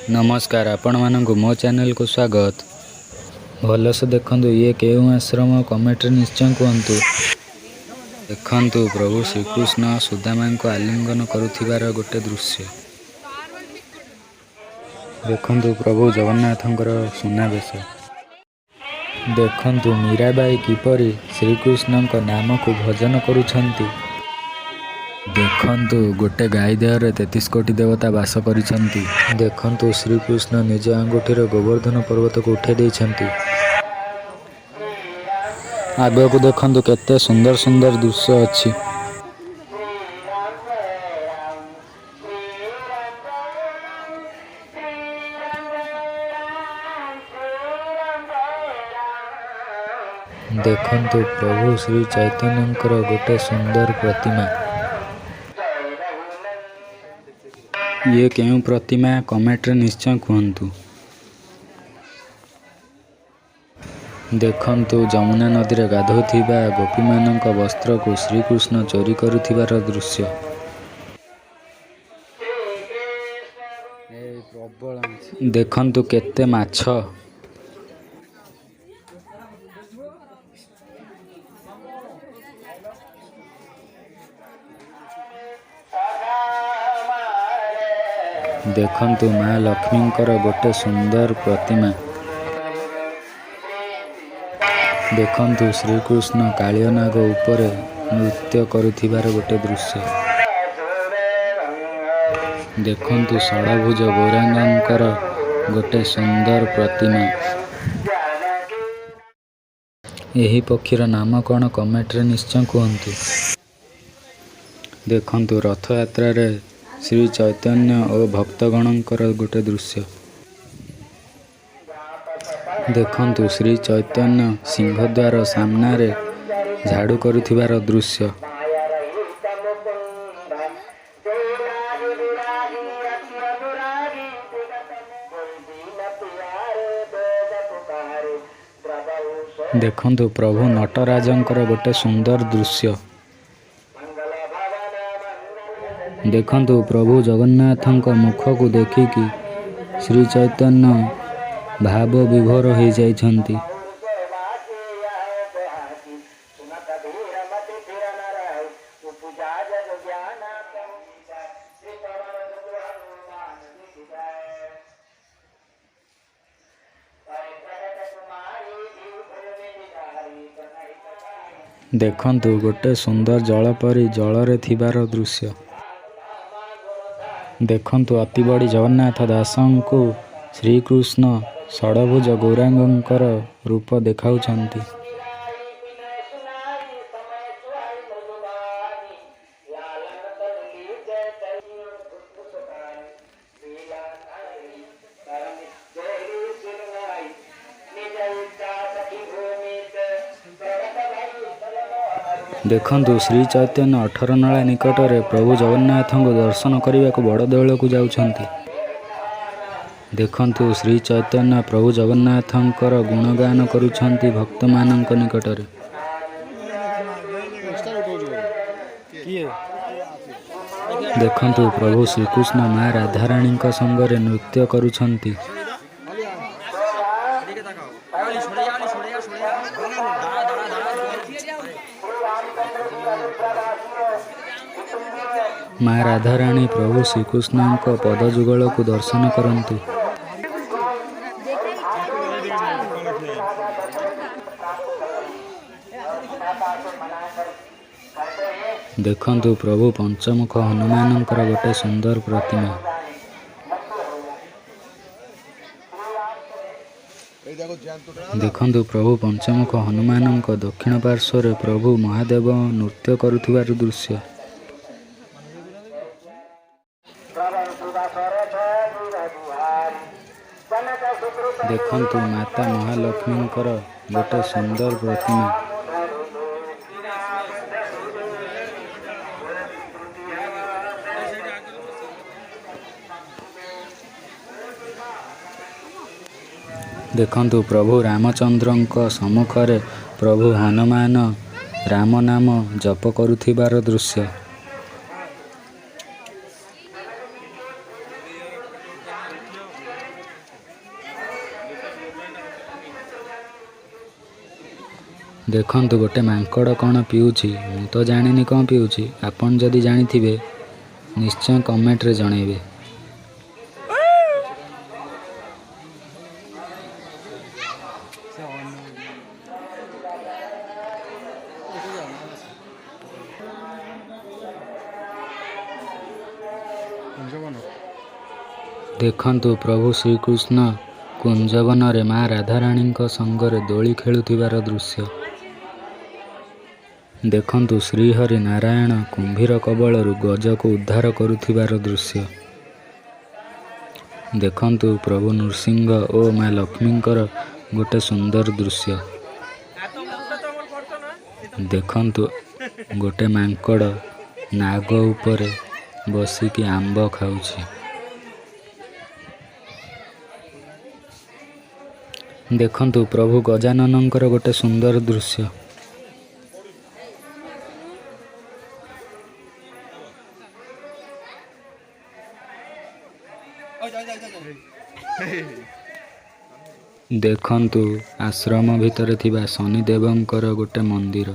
ନମସ୍କାର, ଆପଣମାନଙ୍କୁ ମୋ ଚ୍ୟାନେଲକୁ ସ୍ୱାଗତ। ଭଲସେ ଦେଖନ୍ତୁ, ଇଏ କେଉଁ ଆଶ୍ରମ, କମେଣ୍ଟରେ ନିଶ୍ଚୟ କୁହନ୍ତୁ। ଦେଖନ୍ତୁ, ପ୍ରଭୁ ଶ୍ରୀକୃଷ୍ଣ ସୁଦାମାଙ୍କୁ ଆଲିଙ୍ଗନ କରୁଥିବାର ଗୋଟେ ଦୃଶ୍ୟ। ଦେଖନ୍ତୁ, ପ୍ରଭୁ ଜଗନ୍ନାଥଙ୍କର ସୁନାବେଶ। ଦେଖନ୍ତୁ, ମୀରାବାଈ କିପରି ଶ୍ରୀକୃଷ୍ଣଙ୍କ ନାମକୁ ଭଜନ କରୁଛନ୍ତି। ଦେଖନ୍ତୁ, ଗୋଟେ ଗାଈ ଦେହରେ 33 କୋଟି ଦେବତା ବାସ କରିଛନ୍ତି। ଦେଖନ୍ତୁ, ଶ୍ରୀକୃଷ୍ଣ ନିଜ ଆଙ୍ଗୁଠିରେ ଗୋବର୍ଦ୍ଧନ ପର୍ବତକୁ ଉଠାଇ ଦେଇଛନ୍ତି। ଆଗକୁ ଦେଖନ୍ତୁ, କେତେ ସୁନ୍ଦର ସୁନ୍ଦର ଦୃଶ୍ୟ ଅଛି। ଦେଖନ୍ତୁ, ପ୍ରଭୁ ଶ୍ରୀ ଚୈତନ୍ୟଙ୍କର ଗୋଟେ ସୁନ୍ଦର ପ୍ରତିମା। ଇଏ କେଉଁ ପ୍ରତିମା, କମେଣ୍ଟରେ ନିଶ୍ଚୟ କୁହନ୍ତୁ। ଦେଖନ୍ତୁ, ଯମୁନା ନଦୀରେ ଗାଧୋଉଥିବା ଗୋପୀମାନଙ୍କ ବସ୍ତ୍ରକୁ ଶ୍ରୀକୃଷ୍ଣ ଚୋରି କରୁଥିବାର ଦୃଶ୍ୟ। ଦେଖନ୍ତୁ, କେତେ ମାଛ। ଦେଖନ୍ତୁ, ମା ଲକ୍ଷ୍ମୀଙ୍କର ଗୋଟେ ସୁନ୍ଦର ପ୍ରତିମା। ଦେଖନ୍ତୁ, ଶ୍ରୀକୃଷ୍ଣ କାଳିଅନାଗ ଉପରେ ନୃତ୍ୟ କରୁଥିବାର ଗୋଟେ ଦୃଶ୍ୟ। ଦେଖନ୍ତୁ, ଷଡ଼ଭୁଜ ଗୌରାଙ୍ଗଙ୍କର ଗୋଟେ ସୁନ୍ଦର ପ୍ରତିମା। ଏହି ପକ୍ଷୀର ନାମ କ'ଣ, କମେଣ୍ଟରେ ନିଶ୍ଚୟ କୁହନ୍ତୁ। ଦେଖନ୍ତୁ, ରଥଯାତ୍ରାରେ ଶ୍ରୀ ଚୈତନ୍ୟ ଓ ଭକ୍ତଗଣଙ୍କର ଗୋଟେ ଦୃଶ୍ୟ। ଦେଖନ୍ତୁ, ଶ୍ରୀ ଚୈତନ୍ୟ ସିଂହଦ୍ୱାର ସାମ୍ନାରେ ଝାଡ଼ୁ କରୁଥିବାର ଦୃଶ୍ୟ। ଦେଖନ୍ତୁ, ପ୍ରଭୁ ନଟରାଜଙ୍କର ଗୋଟେ ସୁନ୍ଦର ଦୃଶ୍ୟ। ଦେଖନ୍ତୁ, ପ୍ରଭୁ ଜଗନ୍ନାଥଙ୍କ ମୁଖକୁ ଦେଖିକି ଶ୍ରୀ ଚୈତନ୍ୟ ଭାବ ବିଭୋର ହେଇଯାଇଛନ୍ତି। ଦେଖନ୍ତୁ, ଗୋଟେ ସୁନ୍ଦର ଜଳପରି ଜଳରେ ଥିବାର ଦୃଶ୍ୟ। ଦେଖନ୍ତୁ, ଅତିବଡ଼ି ଜଗନ୍ନାଥ ଦାସଙ୍କୁ ଶ୍ରୀକୃଷ୍ଣ ଷଡ଼ଭୁଜ ଗୌରାଙ୍ଗଙ୍କର ରୂପ ଦେଖାଉଛନ୍ତି। ଦେଖନ୍ତୁ, ଶ୍ରୀ ଚୈତନ୍ୟ ଅଠରନଳା ନିକଟରେ ପ୍ରଭୁ ଜଗନ୍ନାଥଙ୍କୁ ଦର୍ଶନ କରିବାକୁ ବଡ଼ ଦେଉଳକୁ ଯାଉଛନ୍ତି। ଦେଖନ୍ତୁ, ଶ୍ରୀ ଚୈତନ୍ୟ ପ୍ରଭୁ ଜଗନ୍ନାଥଙ୍କର ଗୁଣଗାନ କରୁଛନ୍ତି ଭକ୍ତମାନଙ୍କ ନିକଟରେ। ଦେଖନ୍ତୁ, ପ୍ରଭୁ ଶ୍ରୀକୃଷ୍ଣ ମା ରାଧାରାଣୀଙ୍କ ସଙ୍ଗରେ ନୃତ୍ୟ କରୁଛନ୍ତି। ମା ରାଧାରାଣୀ ପ୍ରଭୁ ଶ୍ରୀକୃଷ୍ଣଙ୍କ ପଦଯୁଗଳକୁ ଦର୍ଶନ କରନ୍ତୁ। ଦେଖନ୍ତୁ, ପ୍ରଭୁ ପଞ୍ଚମୁଖ ହନୁମାନଙ୍କର ଗୋଟେ ସୁନ୍ଦର ପ୍ରତିମା। ଦେଖନ୍ତୁ, ପ୍ରଭୁ ପଞ୍ଚମୁଖ ହନୁମାନଙ୍କ ଦକ୍ଷିଣ ପାର୍ଶ୍ୱରେ ପ୍ରଭୁ ମହାଦେବ ନୃତ୍ୟ କରୁଥିବାର ଦୃଶ୍ୟ। ଦେଖନ୍ତୁ, ମାତା ମହାଲକ୍ଷ୍ମୀଙ୍କର ଗୋଟେ ସୁନ୍ଦର ପ୍ରତିମା। ଦେଖନ୍ତୁ, ପ୍ରଭୁ ରାମଚନ୍ଦ୍ରଙ୍କ ସମ୍ମୁଖରେ ପ୍ରଭୁ ହନୁମାନ ରାମ ନାମ ଜପ କରୁଥିବାର ଦୃଶ୍ୟ। ଦେଖନ୍ତୁ ଗୋଟେ ମାଙ୍କଡ଼ କ'ଣ ପିଉଛି। ମୁଁ ତ ଜାଣିନି କ'ଣ ପିଉଛି, ଆପଣ ଯଦି ଜାଣିଥିବେ ନିଶ୍ଚୟ କମେଣ୍ଟରେ ଜଣେଇବେ। ଦେଖନ୍ତୁ ପ୍ରଭୁ ଶ୍ରୀକୃଷ୍ଣ କୁଞ୍ଜବନରେ ମା ରାଧାରାଣୀଙ୍କ ସଙ୍ଗରେ ଦୋଳି ଖେଳୁଥିବାର ଦୃଶ୍ୟ। ଦେଖନ୍ତୁ ଶ୍ରୀହରି ନାରାୟଣ କୁମ୍ଭୀର କବଳରୁ ଗଜକୁ ଉଦ୍ଧାର କରୁଥିବାର ଦୃଶ୍ୟ। ଦେଖନ୍ତୁ ପ୍ରଭୁ ନୃସିଂହ ଓ ମା ଲକ୍ଷ୍ମୀଙ୍କର ଗୋଟେ ସୁନ୍ଦର ଦୃଶ୍ୟ। ଦେଖନ୍ତୁ ଗୋଟେ ମାଙ୍କଡ଼ ନାଗ ଉପରେ ବସିକି ଆମ୍ବ ଖାଉଛି। ଦେଖନ୍ତୁ ପ୍ରଭୁ ଗଜାନନଙ୍କର ଗୋଟେ ସୁନ୍ଦର ଦୃଶ୍ୟ। ଦେଖନ୍ତୁ ଆଶ୍ରମ ଭିତରେ ଥିବା ଶନିଦେବଙ୍କର ଗୋଟେ ମନ୍ଦିର।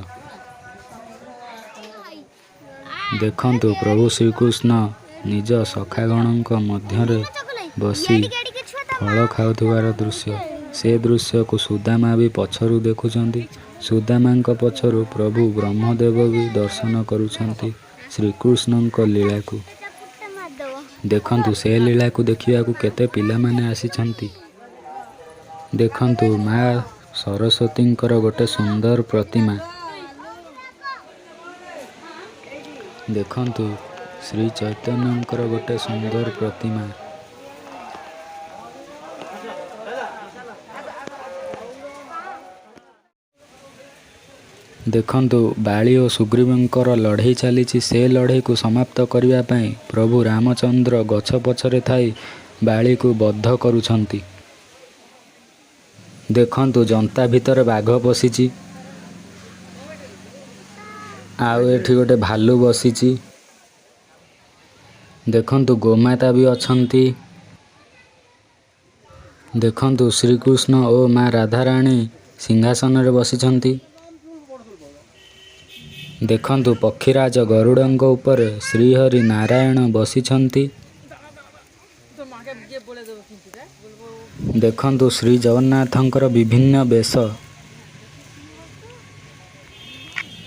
ଦେଖନ୍ତୁ ପ୍ରଭୁ ଶ୍ରୀକୃଷ୍ଣ ନିଜ ସଖାଗଣଙ୍କ ମଧ୍ୟରେ ବସି ଫଳ ଖାଉଥିବାର ଦୃଶ୍ୟ। ସେ ଦୃଶ୍ୟକୁ ସୁଦାମା ବି ପଛରୁ ଦେଖୁଛନ୍ତି। ସୁଦାମାଙ୍କ ପଛରୁ ପ୍ରଭୁ ବ୍ରହ୍ମଦେବ ବି ଦର୍ଶନ କରୁଛନ୍ତି ଶ୍ରୀକୃଷ୍ଣଙ୍କ ଲୀଳାକୁ। ଦେଖନ୍ତୁ ସେ ଲୀଳାକୁ ଦେଖିବାକୁ କେତେ ପିଲାମାନେ ଆସିଛନ୍ତି। ଦେଖନ୍ତୁ ମା ସରସ୍ୱତୀଙ୍କର ଗୋଟେ ସୁନ୍ଦର ପ୍ରତିମା। ଦେଖନ୍ତୁ ଶ୍ରୀ ଚୈତନ୍ୟଙ୍କର ଗୋଟେ ସୁନ୍ଦର ପ୍ରତିମା। ଦେଖନ୍ତୁ ବାଳି ଓ ସୁଗ୍ରୀବଙ୍କର ଲଢ଼େଇ ଚାଲିଛି। ସେ ଲଢ଼େଇକୁ ସମାପ୍ତ କରିବା ପାଇଁ ପ୍ରଭୁ ରାମଚନ୍ଦ୍ର ଗଛ ପଛରେ ଥାଇ ବାଳିକୁ ବଦ୍ଧ କରୁଛନ୍ତି। ଦେଖନ୍ତୁ ଜନ୍ତା ଭିତରେ ବାଘ ପଶିଛି, ଆଉ ଏଠି ଗୋଟେ ଭାଲୁ ବସିଛି। ଦେଖନ୍ତୁ ଗୋମାତା ବି ଅଛନ୍ତି। ଦେଖନ୍ତୁ ଶ୍ରୀକୃଷ୍ଣ ଓ ମା ରାଧାରାଣୀ ସିଂହାସନରେ ବସିଛନ୍ତି। ଦେଖନ୍ତୁ ପକ୍ଷୀରାଜ ଗରୁଡ଼ଙ୍କ ଉପରେ ଶ୍ରୀହରି ନାରାୟଣ ବସିଛନ୍ତି। ଦେଖନ୍ତୁ ଶ୍ରୀ ଜଗନ୍ନାଥଙ୍କର ବିଭିନ୍ନ ବେଶ।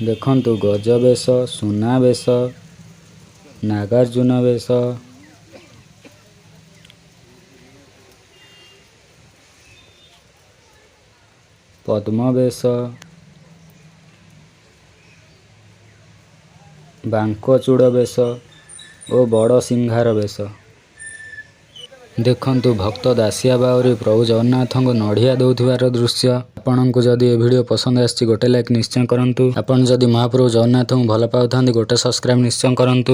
ଦେଖନ୍ତୁ ଗଜବେଶ, ସୁନାବେଶ, ନାଗାର୍ଜୁନ ବେଶ। ପଦ୍ମବେଶ, ବାଙ୍କଚୂଡ଼ ବେଶ ଓ ବଡ଼ସିଂହାର ବେଶ। ଦେଖନ୍ତୁ ଭକ୍ତ ଦାସିଆ ବାଉରୀ ପ୍ରଭୁ ଜଗନ୍ନାଥଙ୍କୁ ନଡ଼ିଆ ଦେଉଥିବାର ଦୃଶ୍ୟ। ଆପଣଙ୍କୁ ଯଦି ଏ ଭିଡ଼ିଓ ପସନ୍ଦ ଆସିଛି, ଗୋଟେ ଲାଇକ୍ ନିଶ୍ଚୟ କରନ୍ତୁ। ଆପଣ ଯଦି ମହାପ୍ରଭୁ ଜଗନ୍ନାଥଙ୍କୁ ଭଲ ପାଉଥାନ୍ତି, ଗୋଟେ ସବସ୍କ୍ରାଇବ୍ ନିଶ୍ଚୟ କରନ୍ତୁ।